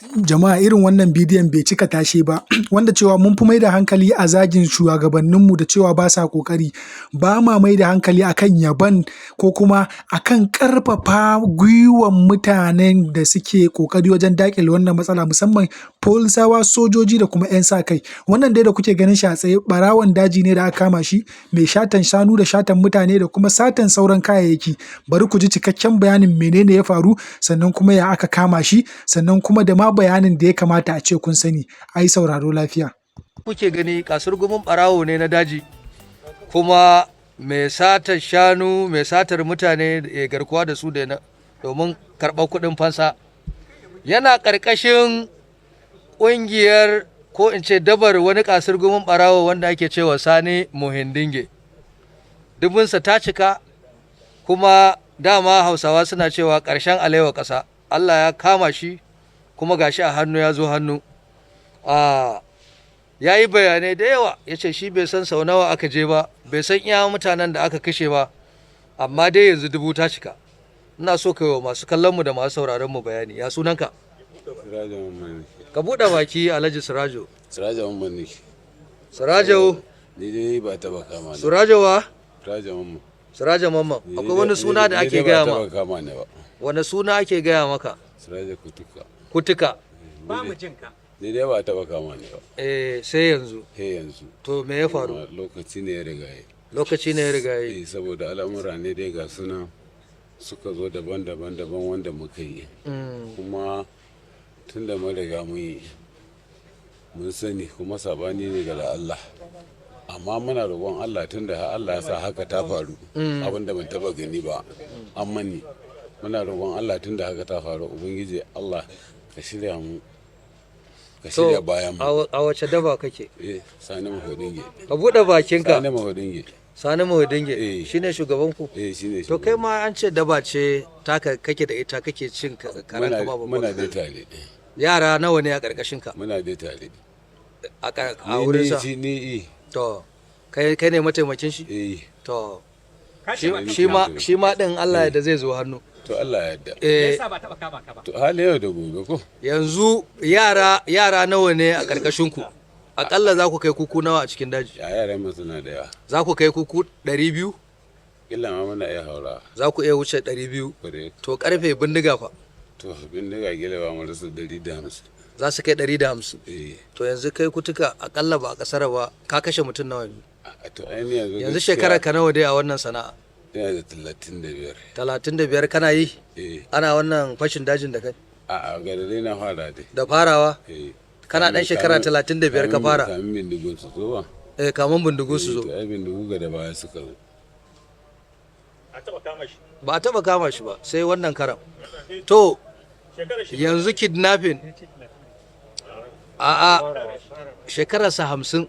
Jama'a, irin wannan bidiyon bai cika tashe ba, wanda cewa mun fi mai da hankali a zagin shugabanninmu da cewa ba sa ƙoƙari, ba ma mai da hankali akan yaban ko kuma akan ƙarfafa gwiwan mutanen da suke ƙoƙari wajen daƙile wannan matsala, musamman polisawa, sojoji da kuma 'yan sa kai. Wannan dai da kuke ganin shi a tsaye, ɓarawon daji ne da aka kama shi, mai satan shanu da satan mutane da kuma satan sauran kayayyaki. Bari ku ji cikakken bayanin menene ya faru, sannan kuma ya aka kama shi, sannan kuma da ma bayanin da ya kamata a ce kun sani. Ai sauraro lafiya. Kuke gani, kasurgumin barawo ne na daji, kuma mai satar shanu, mai satar mutane ya garkuwa da su domin karɓar kuɗin fansa. Yana ƙarƙashin ƙungiyar, ko in ce dabar, wani kasurgumin barawo wanda ake cewa Sani Muhindinge. Dubinsa ta cika, kuma dama Hausawa suna cewa ƙarshen alewa ƙasa. Allah ya kama shi, kuma gashi a hannu ya zo hannu. Ya yi bayanai da yawa, ya ce shi bai san sau nawa aka je ba, bai san iya mutanen da aka kashe ba, amma dai yanzu dubu ta cika. Ina so ka yi wa masu kallonmu da masu sauraron mu bayani. Ya sunanka? Sirajo Mamman nake. Ka buɗe baki, Alhaji Sirajo. Sirajo Mamman nake. Sirajo. Ni dai ba taba kama ni. Sirajo wa? Sirajo Mamman. Sirajo Mamman. Ni Akwai dai- wani suna da ni ake dai gaya ba ma? taba kama ni ba. Wani suna ake gaya maka? Sirajo Kutuka. Kutuka. Ba mu jin ka. Ni dai ba taba kama ni ba. Eh, sai yanzu. He yanzu. To, me ya faru? Kuma lokaci ne ya riga yi. Lokaci ne ya riga yi. Eh, saboda al'amura ne dai ga suna suka zo daban-daban daban wanda muka yi. Kuma tun da mun riga mun yi, mun sani kuma sabani ne ga Allah. Amma muna roƙon Allah, tun da Allah ya sa haka ta faru, abin da ban taba gani ba an mani. Muna roƙon Allah, tun da haka ta faru, Ubangiji Allah ka shirya mu, ka To, shirya bayan mu. a wace daba kake? Eh, Sani Mahodinge. Ka buɗe bakinka. Sani Mahodinge. Sani Muhidinge. Eh. Shine shugaban ku? Eh, shine. To, kai ma an ce daba ce taka kake da ita, kake cin karan muna ka babu. Muna dai tare. Yara nawa ne a karkashin ka? Muna dai tare. A Ni wurin ni sa? shi ni i. To, kai ne mataimakin shi? Eh. To, Ka shi ce ba shi ma shi ma din Allah ya da zai zo hannu. To, Allah ya yarda. Me Eh. yasa ba taba kama ka ba? To, hali yau da gobe ko. Yanzu yara nawa ne a karkashin ku? Akalla za ku kai kuku nawa a cikin daji? A yaran mu suna da yawa. Za ku kai kuku 200? Kila ma muna iya haura. Za ku iya wuce 200? Kure. To, karfe bindiga fa? To, bindiga gila ba mu rasa 150. Za su kai 150? Eh. To, yanzu kai Kutuka, akalla ba a kasar ba ka kashe mutum nawa yanzu? A to, ainihin yanzu Yanzu gaskiya shekara ka nawa dai a wannan sana'a? Ina da 35. 35 kana yi? Eh. Ana wannan fashin dajin da kai? A ga dai na fara dai. Da farawa? Eh. Kana dan shekara 35 ka fara? Kamin bindigun su zo ba. Eh, kamun bindigu su zo. Eh, to ai bindigu ga da baya suka zo. A taba kama shi. Ba a taba kama shi ba sai wannan karam. To, yanzu kidnapping, a shekararsa 50.